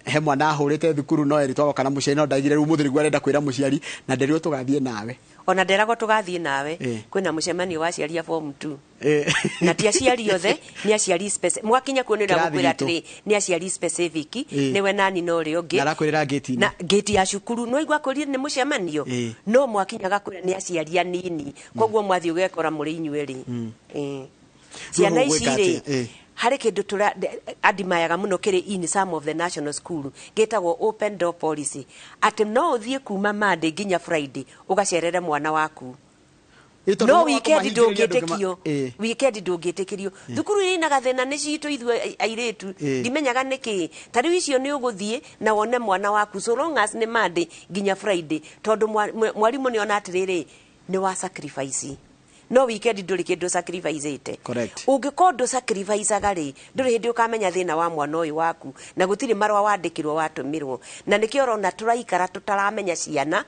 A: he mwana ahũrĩte thukuru no eritwo agoka na mũciari, no ndaigire rĩu mũthĩ nĩguo arenda kwĩra mũciari na nderirwo tũgathiĩ nawe.
B: Ona nderagwo tũgathiĩ nawe. Kwĩna mũcemanio wa aciari a form 2. Na ti aciari othe, nĩ aciari mwakinya kuo nĩ
A: Kĩrathi
B: ũragũkwĩra
A: gitũ.
B: atĩrĩ, nĩ aciari specific, nĩwe nani na ũrĩa ũngĩ.
A: Na arakwĩrĩra ngĩti-inĩ.
B: Na ngĩti ya cukuru no igua kwĩrire nĩ mũcemanio. No mwakinya gakwĩra nĩ aciari anini, koguo mwathiĩ ũgekora mũrĩ inyuĩ erĩ. Ciana
A: Rĩu
B: ici
A: ũgwĩka
B: rĩ,
A: atĩa?
B: Harĩ kĩndũ tũra adimayaga mũno kĩrĩ in some of the national school gĩtagwo open door policy, atĩ no ũthiĩ kuma Monday nginya Friday ũgacerere mwana waku.
A: Ĩ, tondũ
B: No
A: wa
B: weekend
A: kũmahingĩrĩria ndũngĩma-
B: ndũngĩtĩkio. Weekend ndũngĩtĩkĩrio. Thukuru iria ina gathĩna nĩ citũ ithuĩ airĩtu. Ndimenyaga nĩkĩ. Ta rĩu icio nĩ ũgũthiĩ na wone mwana waku so long as nĩ Monday nginya Friday, tondũ mwarimũ nĩ ona atĩrĩrĩ, nĩ wa sacrifice. No weekend ndũrĩ kĩndũ sacrifice-ĩte. Ũngĩkorwo ndũ sacrifice-aga rĩ, ndũrĩ hĩndĩ ũkamenya thĩna wa mwana ũyũ waku, na gũtirĩ marũa wandĩkĩrwo watũmĩrwo. Na nĩkĩo ũrona tũraikara tũtaramenya ciana.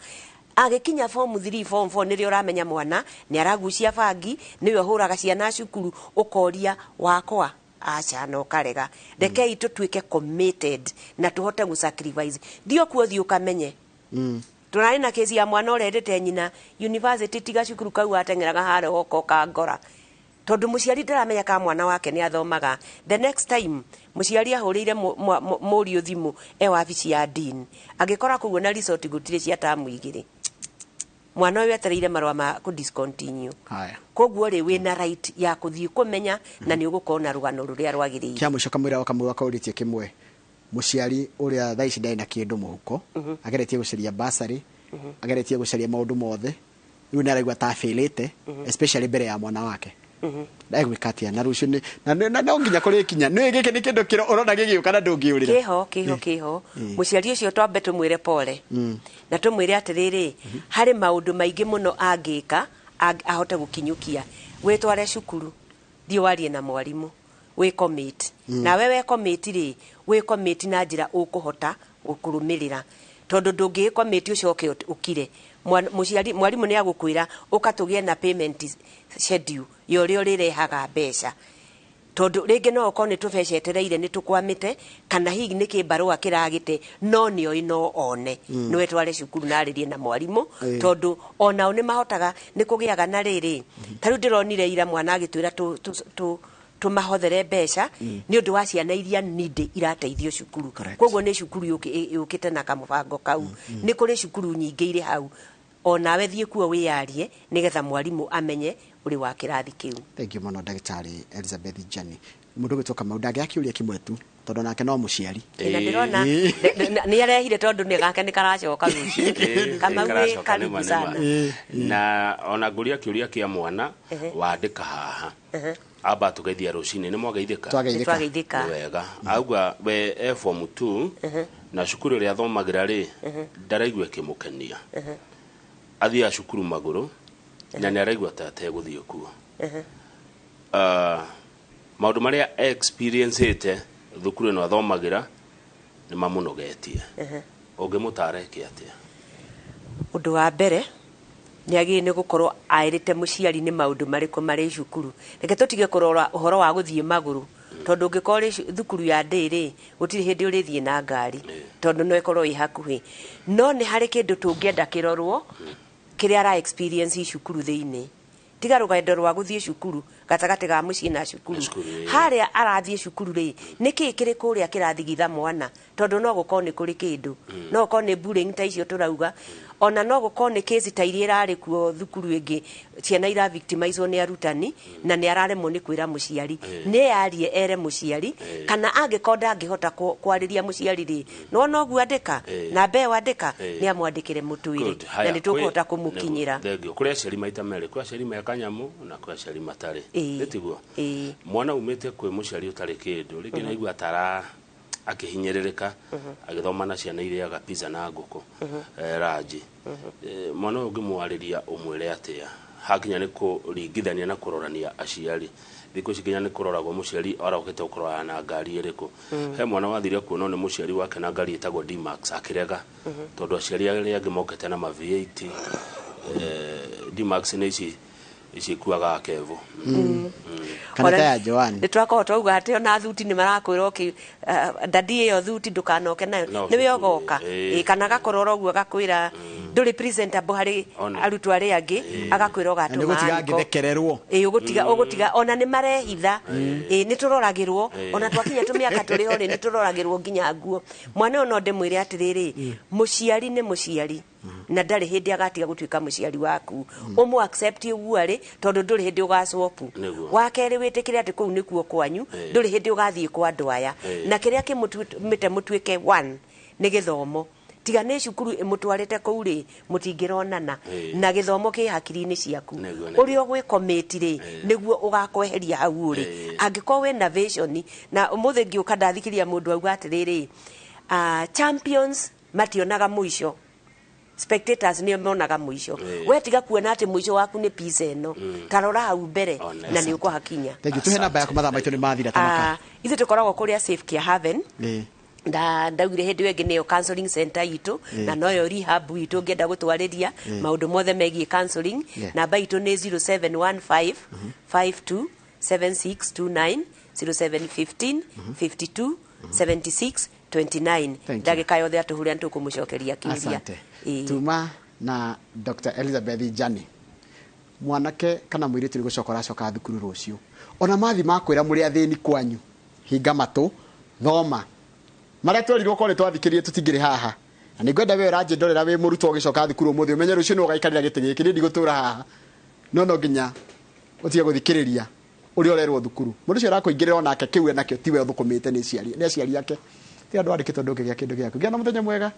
B: Agĩkinya form 3, form 4 nĩrĩo ũramenya mwana nĩ aragucia bangi, nĩwe ũhũraga ciana cukuru, ũkoria wakwa aca na ũkarega. Rekei tũtuĩke committed na tũhote gũ sacrifice. Thiĩ kuo, thiĩ ũkamenye. Tũrarĩ na kesi ya mwana ũrendete nyina university, tiga cukuru kau ateng'eraga harĩa goka ngora, tondũ mũciari ndaramenya kana mwana wake nĩ athomaga. The next time mũciari ahũrĩire mũriũ thimũ e wabici ya dean, agĩkora kũu na resort gũtirĩ cia tamu igĩrĩ. Mwana ũyũ etereire marũa ma kũ discontinue.
A: Haya.
B: Koguo rĩ, wĩna right ya kũthiĩ kũmenya na nĩ ũgũkorwo na rũgano rũrĩa rwagĩrĩire.
A: Kĩa mũico, kamwĩra wa kamwe wakaũrĩtie kĩmwe, mũciari ũrĩa thaa ici ndarĩ na kĩndũ mũhuko, ageretie gũcaria basarĩ, ageretie gũcaria maũndũ mothe, rĩu nĩ araigua ta abĩlĩte, especially mbere ya mwana wake. Egwĩka atĩa na rũciũ nĩ na no nginya kũrĩkinya nĩ gĩkĩ nĩ kĩndũ kĩro ũrona gĩgĩũka na ndũngĩũrĩra.
B: Kĩho kĩho kĩho, mũciari ũcio twambe tũmwĩre pole na tũmwĩre atĩrĩrĩ, harĩ maũndũ maingĩ mũno angĩka ahote gũkinyũkia. Wĩtware cukuru, thiĩ warie na mwarimũ, wĩ commit nawe, we commit rĩ, wĩ commit na njĩra ũkũhota gũkũrũmĩrĩra, tondũ ndũngĩgĩ commit ũcoke ũkire. Mũciari, mwarimũ nĩ agũkwĩra ũka tũgĩe na payment schedule ya ũrĩa ũrĩrehaga mbeca, tondũ rĩngĩ no ũkorwo nĩ tũbeca etereire nĩ tũkwamĩte, kana hihi nĩ kĩmbarũa kĩragĩte, no nĩoĩ no one nĩ wetware cukuru na arĩrie na mwarimũ, tondũ onao nĩ mahotaga nĩ kũgĩaga na rĩrĩ. Ta rĩu ndĩronire ira mwana agĩtwĩra tũmahothere mbeca nĩ ũndũ wa ciana iria nindĩ irateithio cukuru. Koguo nĩ cukuru yũkĩte na kamũbango kau. Nĩ kũrĩ cukuru nyingĩ irĩ hau, onawe thiĩ kuo wĩyarie nĩgetha mwarimũ amenye ũrĩ wa kĩrathi kĩu.
A: Thank you mũno, Ndagĩtarĩ Elizabeth Jani. Mũndũ ũgwĩtwo Kamau ndangĩaga kĩũria kĩmwe tu, tondũ nake no mũciari.
B: Na ndĩrona nĩ arehire, tondũ nĩ gake nĩ karacoka rũciũ. Kamau wĩ
C: karacoka.
B: Karibu
C: Nĩma,
B: sana.
C: Nĩma. Na ona ngũria kĩũria kĩa mwana wandĩka haha, amba tũgeithia rũcinĩ, nĩ mwageithĩka?
A: Twageithĩka.
B: Twageithĩka.
C: Nĩ wega. Auga we e form 2 na cukuru ĩrĩa athomagĩra rĩ, ndaraigua ĩkĩmũkenia, athiaga cukuru magũrũ na nĩ araigua ta ategũthiĩ kuo. Maũndũ marĩa experience thukuru ĩno athomagĩra nĩ mamũnogetie. Ũngĩmũtara eke atĩa?
B: Ũndũ wa mbere, nĩ agĩrĩire nĩ gũkorwo aĩrĩte mũciari nĩ maũndũ marĩkũ marĩ cukuru. Reke tũtige kũrora ũhoro wa gũthiĩ magũrũ, tondũ ũngĩkorwo ũrĩ thukuru ya ndĩ rĩ, gũtirĩ hĩndĩ ũrĩthiĩ na ngari, tondũ no ĩkorwo ĩ hakuhĩ. No nĩ harĩ kĩndũ tũngĩenda kĩrorwo kĩrĩa ara experience cukuru thĩinĩ, tiga rũgendo rwa gũthiĩ cukuru, gatagatĩ ga mũciĩ na cukuru.
C: Na cukuru, ĩĩ.
B: Harĩa arathiĩ cukuru rĩ, nĩ kĩĩ kĩrĩ kũrĩa kĩrathigitha mwana? Tondũ no gũkorwo nĩ kũrĩ kĩndũ, no gũkorwo nĩ bullying ta icio tũrauga, ona no gũkorwo nĩ case ta iria ĩrarĩ kuo thukuru ĩngĩ, ciana ira victimizwo nĩ arutani na nĩ araremwo nĩ kwĩra mũciari. Nĩ yarie ere mũciari, kana angĩkorwo ndangĩhota kwarĩria mũciari rĩ, nĩwona ũguo andĩka namba ĩyo andĩka, nĩ amwandĩkĩre mũtwĩre.
C: Good.
B: Na
C: Haya,
B: nĩ tũkũhota kũmũkinyĩra.
C: Thank you. Kũrĩ aciari maita merĩ, kwĩ aciari me kanyamũ na kwĩ aciari matarĩ. Nĩ tiguo?
B: Ĩĩ.
C: Mwana umĩte kwĩ mũciari ũtarĩ kĩndũ, rĩngĩ naigua tara akĩhinyĩrĩrĩka agĩthoma na ciana irĩaga pizza na ngũkũ ranji. Mwana ũyũ ũngĩmwarĩria ũmwĩre atĩa hakinya nĩ kũringithania na kũrorania aciari? Thikũ ici nginya nĩ kũroragwo mũciari arokĩte gũkũrora na ngari ĩrĩkũ. He mwana wathire kuonwo nĩ mũciari wake na ngari ĩtagwo D-Max, akĩrega, tondũ aciari arĩa angĩ mokĩte na ma V8. D-Max nĩ ici ici ikuaga kevo.
A: Kana
B: Ona
A: ta ya Joan.
B: Nĩ twakorwo twauga atĩ ona thuti nĩ marakwĩra ũkĩ dadi ĩyo thuti ndũkanoke nayo.
C: No,
B: nĩwe
C: cukuru,
B: ũgoka.
C: Ĩĩ.
B: Ĩĩ, kana agakorwo oro ũguo agakwĩra ndũrĩ presentable harĩ arutwo arĩa angĩ, agakwĩra
A: Na nĩ
B: ũgatũma
A: gũtiga
B: anko.
A: angĩthekererwo.
B: Ĩĩ, ũgũtiga ũgũtiga ona nĩ marehitha. Ĩĩ, nĩ tũroragĩrwo ona twakinya tũmĩaka tũrĩ ho rĩ, nĩ tũroragĩrwo nginya nguo. Mwana ũyũ no ndĩmwĩre atĩrĩrĩ, mũciari nĩ mũciari na ndarĩ hĩndĩ agatiga gũtuĩka mũciari waku. Ũmũ accept ũguo arĩ, tondũ ndũrĩ hĩndĩ ũgacwopu.
C: Nĩguo.
B: Wa kerĩ, wĩtĩkĩre atĩ kũu nĩkuo kwanyu, ndũrĩ hĩndĩ ũgathiĩ kwa andũ aya. Na kĩrĩa kĩmũtũmĩte mũtuĩke one nĩ gĩthomo. Tiga nĩ cukuru ĩmũtwarĩte kũu rĩ, mũtingĩronana. Na gĩthomo kĩ hakiri-inĩ ciaku.
C: Nĩguo, nĩguo.
B: Ũrĩa ũgwĩkomĩti rĩ, nĩguo ũgakweheria hau ũrĩ, angĩkorwo wĩna vision. Na ũmũthĩ ngĩũka ndathikĩria mũndũ auga atĩrĩrĩ, champions mationaga mũico, spectators nĩo monaga mũico. We tiga kuona atĩ mũico waku nĩ pizza ĩno, ta rora hau mbere
C: One.
B: na nĩ ũkũhakinya.
A: Thank you. Tuhe namba yaku, mathaa maitũ nĩ mathira ta maka.
B: Ah, ithuĩ tũkoragwo kũrĩa Safe Care Haven. Nda ndaugire hĩndĩ ĩyo ĩngĩ nĩyo counseling center itũ na noyo rehab itũ, ũngĩenda gũtwarĩria maũndũ mothe megiĩ counseling. Namba itũ nĩ 0715 52 7629, 0715 52 76 29.
A: Thank you.
B: Ndagĩka yothe atũhũrĩra nĩ tũkũmũcokeria kĩũria.
A: Asante.
B: Ĩĩ.
A: Tuma na Dr. Elizabeth Jani. Mwanake kana mũirĩtu nĩ gũcoka ũracoka thukuru rũciũ, ona mathi makwĩra mũrĩ athĩni kwanyu, hinga matũ, thoma marĩa twerirwo. Korwo nĩ twathikĩrĩrie tũtingĩrĩ haha. Na nĩ ngwenda we ũranjĩndorera wĩ mũrutwo ũgĩcoka thukuru ũmũthĩ, ũmenye rũciũ nĩ ũgaikarĩra gĩtĩ gĩkĩ. Niĩ ndigũtũra haha, no no nginya ũtige gũthikĩrĩria ũrĩa ũrerwo thukuru. Mũndũ ũcio arakũingĩrĩra onake kĩu enakĩo tiwe ũthũkũmĩte, nĩ aciari ake. Ti andũ andĩkĩtwo, ndũngĩgĩa kĩndũ gĩaku. Gĩa na mũthenya mwega,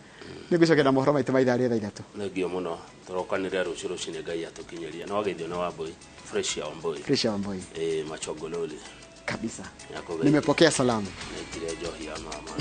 A: nĩ ngũcokera na mohoro maitũ ma ithaa rĩa 3:00.
C: Thengio mũno, tũrokanĩre rũciũ rũcinĩ, Ngai atũkinyĩria. Nĩ wageithio nĩ Wambui, Fresh ya Wambui.
A: Fresh ya Wambui.
C: Eh, machongololi.
A: Kabisa.
C: Nĩakũgeithia.
A: Nimepokea salamu.
C: Nĩtire njohi ya mama.